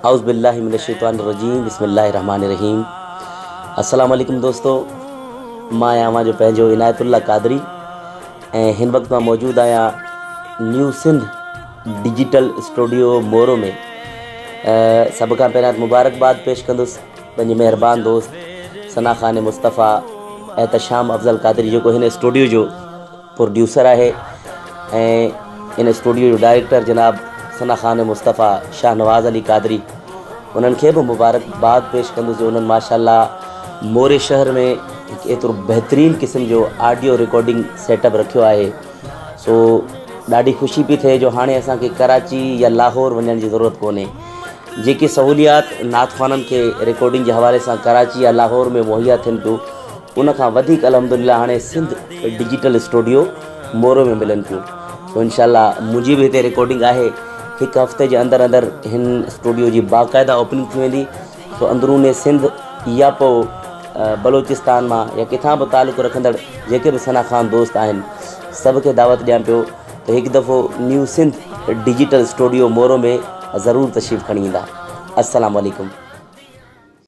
اعوذ بالله من الشيطان الرجيم بسم الله الرحمن الرحيم السلام عليڪم دوستو مان آهيان اوهان جو پنهنجو عنايت الله قادري ۽ هن وقت مان موجود آهيان new Sindh digital studio Moro ۾ سڀ کان پهريان مبارڪباد پيش ڪندس پنهنجي مهربان دوست ثنا خان مصطفيٰ احتشام افضل قادري جيڪو هن اسٽوڊيو جو پروڊيوسر آهي ۽ ان اسٽوڊيو جو ڊائريڪٽر جناب ثنا خان مصطفيٰ شاهنواز علي قادري انهن کي به مبارڪ باد پيش ڪندس جو انهن ماشاء الله موري شهر ۾ هڪ ايترو بهترين قسم جو آڊيو رڪارڊنگ سيٽ اپ رکيو آهي سو ڏاڍي خوشي پئي ٿئي جو هاڻي اسان کي ڪراچي يا لاهور وڃڻ جي ضرورت ڪونهي جيڪي سهوليات نعت خوانن کي رڪارڊنگ جي حوالي سان ڪراچي يا لاهور ۾ مهيا ٿين پيون ان کان وڌيڪ الحمدلله هاڻي سنڌ ڊجيٽل اسٽوڊيو مورو ۾ ملن ٿيون سو انشاء الله منهنجي به هتي رڪارڊنگ آهي هڪ هفتي جي اندر اندر هن اسٽوڊيو جي باقاعده اوپننگ ٿي ويندي سو اندرون سنڌ يا پوء بلوچستان مان يا ڪٿان به تعلق رکندڙ جيڪي به ثنا خان دوست آهن سڀ کي دعوت ڏيان پيو ته هڪ دفعو new Sindh digital studio Moro ۾ ضرور تشريف کڻي ايندا السلام عليڪم.